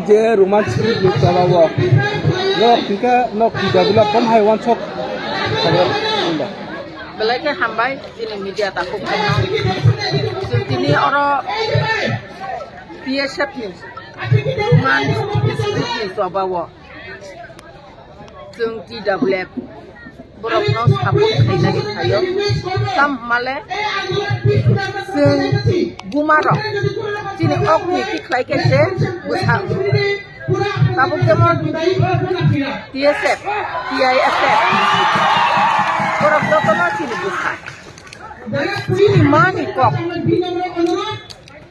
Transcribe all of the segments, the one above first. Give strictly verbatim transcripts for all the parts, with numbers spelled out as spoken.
Je Roman script ni tola o nok hingke nok T W F kom hai wansok. Belai khe hambai chini media takhuk khaino. Chwng tini oro T S F ni Roman script ni tola o. Chwng T W F borokno support khainani phaio. Tam hwnmale chwng bumarok chini okni tikhlai khe se bwsa. Tabuk jemon T S F, T I S F, borok jotono chini bwsa. Chini mani kok.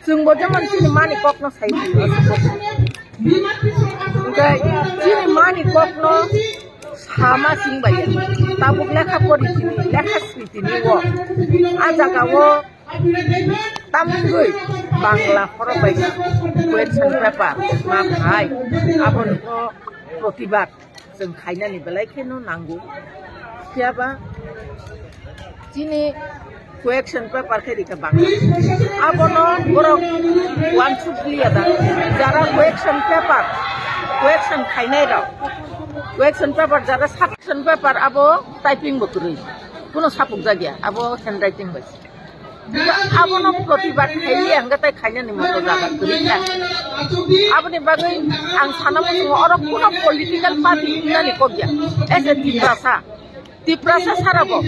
Chwngbo jemon chini mani kokno sai di. Hwnkhe chini mani kokno sama singbai tabuk lekha pori tini, lekha swi tini o. A jaga o tamungwi Bangla khorok bai question paper ma phai, abono protibad. Chwng khainani belai kheno nango. Phiyaba chini question paper khe rikha Bangla. Abono borok wansuk liya da. Jara question paper, question khainai rok, question paper jara sub-, question paper abo typing bo kwrwi. Kuno sapuk jagya, abo handwriting bai. Abono protibad khailiya hwnkhe tai khainani moto jaga kwrwi kha. Aboni bagwi ang sana muchungo oro kuno political party wngnani kok ya. As a Tiprasa, Tiprasa sarabo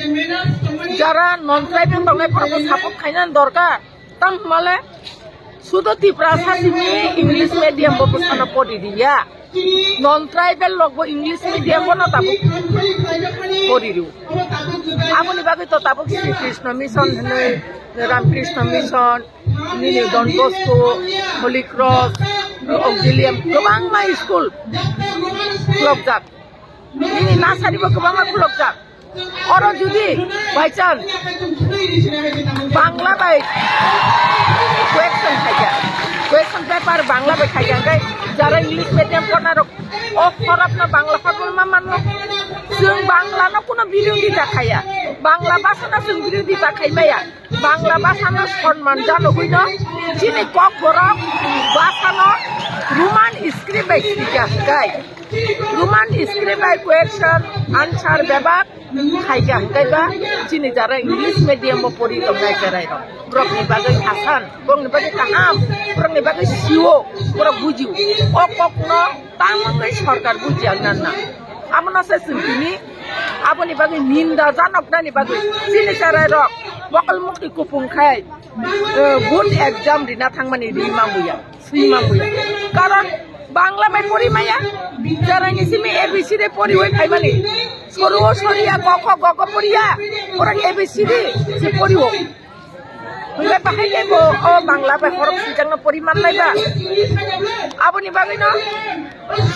jara non tribal tongnai borokno support khainani dorkar. Tang hwnmale sudo Tiprasa simi English medium bo bwsano pori riya. Non tribal rok bo English medium bono tabuk pori rw. Aboni bagwi to tabuk Sri Krishna Mission hwnwi, Ram Krishna Mission, nini Don Bosco, Holy Cross, Auxilium, kwbangma school khulokjak. Nini nursery bo kwbangma khulokjak. Oro jodi by chance Bangla bai question khaikha, question paper Bangla bai khaikha, hwnkhe jara English medium pornai rok o khorapno Bangla khorapno ma manno. Chwng Bangla no kuno birodita khaiya, Bangla bhasha no chwng birodita khaimaya. Bangla bhasha no sonman janogwi no chini Kokborok bhasha no Roman script bai srikha hwnkhe, Roman script bai question answer bebak khaikha hwnkhe ba chini jara English medium o pori tongnai cherai rok, borok ni bagwi asan, borok ni bagwi kaham, borok ni bagwi sio, borok bujio. O kok no tangwi sorkar bujiya nang na. Amo no se chwng tini aboni bagwi ninda janok nani bagwi chini cherai rok mokol mukti kupung khai, eh, board exam rina thangmani ri mambuya, swi mambuya. Karon Bangla bai pori maya, cherai ni simi A B C D pori oi phaimani. Soru o soriya, ko kho go go poriya, orang A B C D se pori o. Hwnkhe bahai khe bo o Bangla bai khorok swijak no pori man lai ba. Aboni bagwi no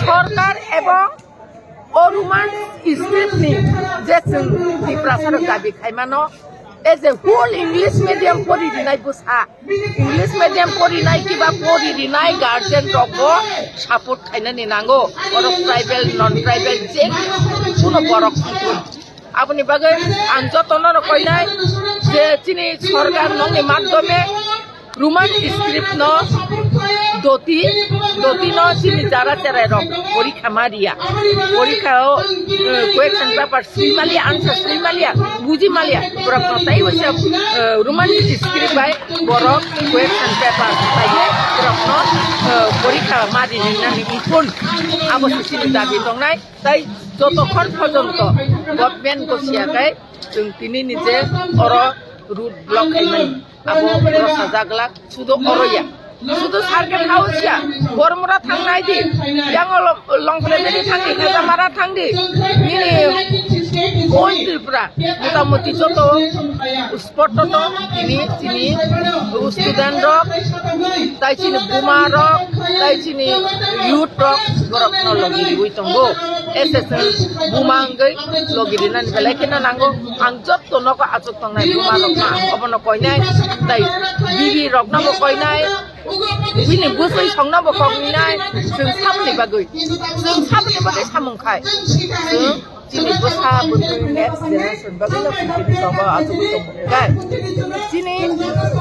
sorkar ebong o Roman script ni je chwng Tiprasa rok dabi khai mano, as a whole English medium pori rinai bwsa, English medium pori nai kiba pori rinai guardian rok bo support khainani nango. Oro tribal, non tribal je kuno borok wngthun. Aboni bagwi ang jotono rok koinai je chini sorkar nokni madhyome Roman script no doti, doti no chini jara cherai rok porikha ma riya. Porikha o, eh, question paper swi maliya, answer swi maliya, buji maliya. Borok no tai waisa, eh, Roman script bai borok question paper bai borok no, eh, porikha ma rinani phone. Abo se chini dabi tongnai. Tai jotokhon porjonto government gosiya khe chwng tini ni je oro road block khaimani abo oro sajak glak sudo oro ya, sudo circuit house ya, Bormura thangnai di, yang Longpre beri thangdi, Kajamara thangdi, nini oi Tripura motamoti joto spot to tini chini student rok, tai chini buma rok, tai chini youth rok, borok no logi riwi tongo. S S L buma wngwi logi rinani belai kheno nango. Ang jotto nogo achuk tongnai buma rok no ang obono koinai, tai bibi rok no bo koinai, bini bwswi song no bo koinai. Chwng saboni bagwi, chwng saboni bagwi samung khai chwng Chini bwsa bwtwi next generation bagwi no chini tongo, achugwi tongo, hwnkhe chini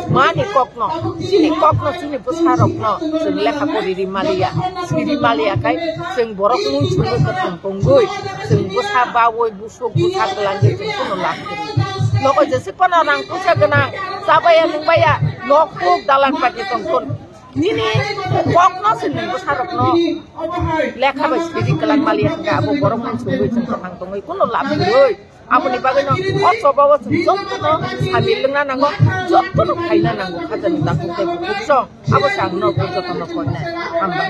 mani kokno, chini kokno, chini bwsarokno chwng lekha pori ri maliya, swi ri maliya khai chwng borok mung sungwi kwthang tongwi chwng bwsa bawi busuk bwsa kwlangwi chwng kheno lab kwrwi. Nogo jesuk phano rang puisa gwnang, chabaya nungbaya, nok huk dalan bagi tongkon. Nini kokno se nini bwsarokno lekha bai siri kwlak maliya hwnkhe abo borok mung sungwi chwng kwthang tongwi kuno lab kwrwi. Aboni bagwino o choba o chwng jotono samil wngna nango, jotono khaina nango, khajani dakuk tei bukhuk song. Abo se ang norok jotono koinai. Hambai.